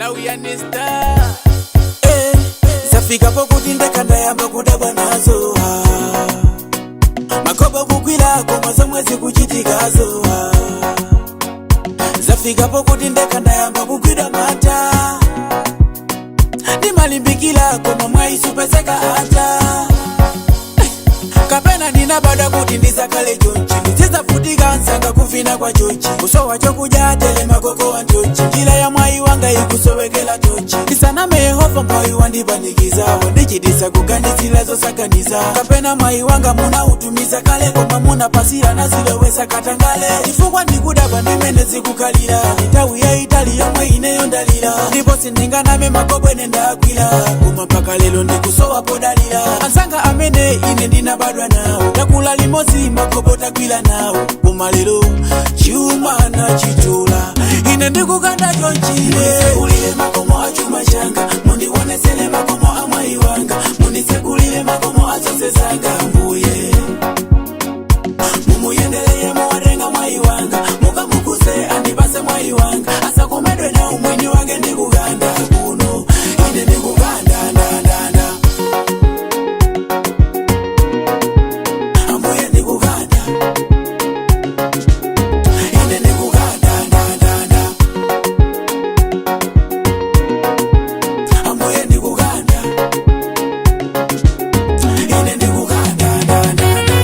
Lauyanista. Eh, zafikapo kuti ndekhandayamba kudabwa nazo ah. Makobo kukwirako mwazomwe zikuchitikazo ah. Zafikapo kuti ndekhandayamba kugwidwa mata, ndimalimbikirako momwe isupezeka ata. Kapena ndinabada kuti ndizakale chonchi, ndizizafutika nsanga kuvina kwa chochi, kusowa chokudya tele makoko wa ntochi, njira ya mwayi wanga ikusowekela tochi. Ndisaname Yehova mwayi wandipanikiza, wandichitisa kuganizira zosakaniza. Kapena mwayi wanga munautumiza kale, koma munapasira nazilowesa katangale. Chifukwa ndikudabwa ndimene zikukhalira, nthawi yayitali yomwe ineyo ndalira, ndipo sindinganame makobwene ndagwira, koma mpaka lero ndikusowa podalira. Anzanga amene ine ndinabadwa nawo, takula limodzi, makobo tagwira nawo, koma lero chuma nachitula, ine ndikukanda chonchile. Ulile makomo a chuma changa, mundionesele makomo a mwayi wanga, mundisekulile makomo a zonse zanga. Mbuye mumuyendeleye, muwatenga mwayi wanga, mukamukuse andipase mwayi wanga, asakomedwe na umwini wake. Ndikukanda kuno, ine ndikukanda ndandanda. Ambuye ndikukanda, ine ndikukanda ndandanda. Ambuye ndikukanda, ine ndikukanda ndandanda.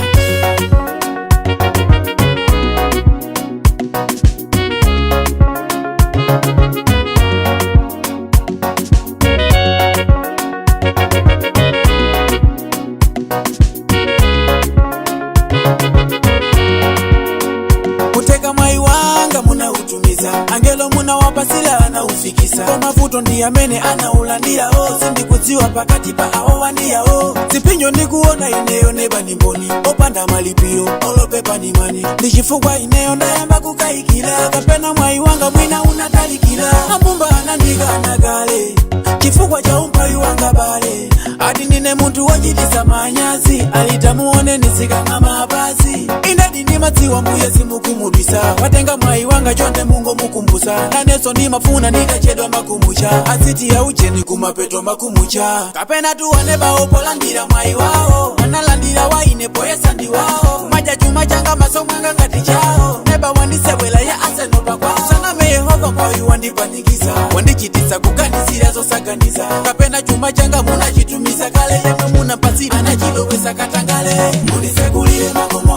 Kuteka mwayi wanga munautumiza, angelo munawapasila anaufikisa, kwa mavuto ndi amene anaulandirawo. Sindikudziwa pakati pa awo wandiyawo zipinjo ndikuona ineyo neba ni mboni opanda malipiro olopepa ni mani. Ndi chifukwa ineyo ndayamba kukayikira, kapena mwayi wanga mwina unatalikira. Ambumba anandikana kale chifukwa cha umphawi wanga bale, ati ndine munthu wochitisa manyazi, alitamuone nisikang'ama apazi. Inedi ndimadziwa mbuye simukumudwisa, watenga mwayi wanga chonde mungomukumbusa. Nanenso ndimafuna nditachedwa makumucha, aziti yaucheni kumapeto makumucha. Kapena tuwane bawo polandira mwayi wawo, analandira waine poyesa ndi wawo, madya chuma changa maso mwanga ngati chawo. Neba wandisewela ya asenopa kwawo. Saname Yehova mwayi wandipanikiza, wandichitisa kuganizira zosaganiza. Kapena chuma changa munachitumiza kale, yemwe munapasira anachilowesa katangale. Mundisekulire makomo.